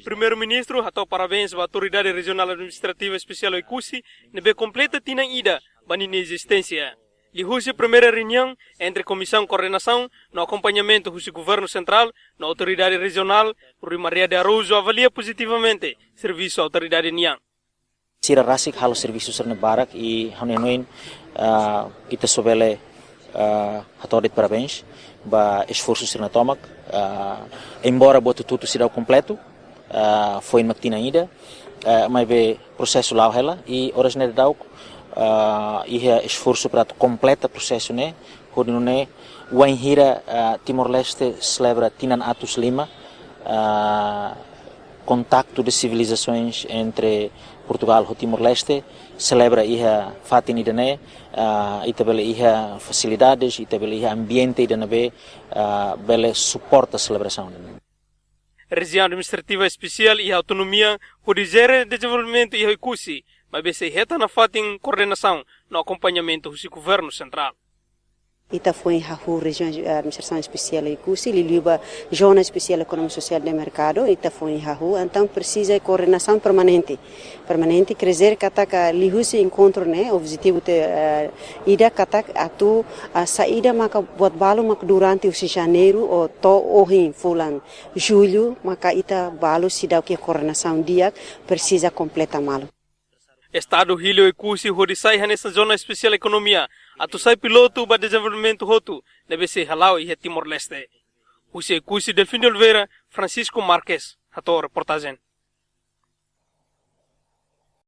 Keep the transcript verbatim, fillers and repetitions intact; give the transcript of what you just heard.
Primeiru-Ministru hato'o parabéns ba Autoridade Rejionál Administrativa Espesiál Oekusi ne'ebé kompleta tinan ida ba ninia ezisténsia. Liuhusi primeira reuniaun entre Komisaun Koordenasaun no Akompañamentu husi Governu Sentrál no Autoridade Rejionál, Rui Maria de Araújo avalia pozitivamente servisu autoridade nian. Sira rasik halo servisu sira-ne'e barak i ha'u hanoin, ah, ita só bele, ah, hato'o de'it parabéns ba esforsu sira-ne'e tomak, ah, embora buat hotu-hotu seidauk kompletu, ah, foin mak tinan ida, ah, maibé prosesu la'o hela i oras ne'e daudauk, ah, iha esforsu para atu kompleta prosesu ne'e, hodi nune'e wainhira, ah, Timor-Leste selebra tinan atus lima, ah, kontaktu de sivilizasoens entre Portugál ho Timor-Leste selebra iha fatin ida-ne'e, ah, ita bele iha fasilidades, ita bele iha ambiente ida ne'ebé, ah, bele suporta selebrasaun ida-ne'e. Rejiaun Administrativa Espesiál iha autonomia hodi jere dezenvolvimentu iha Oekusi, maibé sei hetan nafatin koordenasaun no akompañamentu husi Governu Sentrál. Ita foin hahú Rejiaun Administrasaun Espesiál Oekusi, liuliu ba Zona Espesiál Ekonomia Sosiál de Merkadu, ita foin hahú, entaun presiza koordenasaun permanente. Permanente, quer dizer katak liuhusi enkontru ne'e, objetivu te, eh, ida katak atu, ah, saida maka buat balu maka durante husi Janeiru to'o ohin fulan Jullu, maka ita balu seidauk iha koordenasaun di'ak, presiza kompleta malu. Estadu hili Oekusi hodi sai hanesan Zona Espesiál Ekonomia, atu sai pilotu ba dezenvolvimentu hotu ne'ebé sei hala'o iha Timor-Leste. Husi Oekusi, Delfim de Oliveira, Francisco Marques, hato'o reportajen.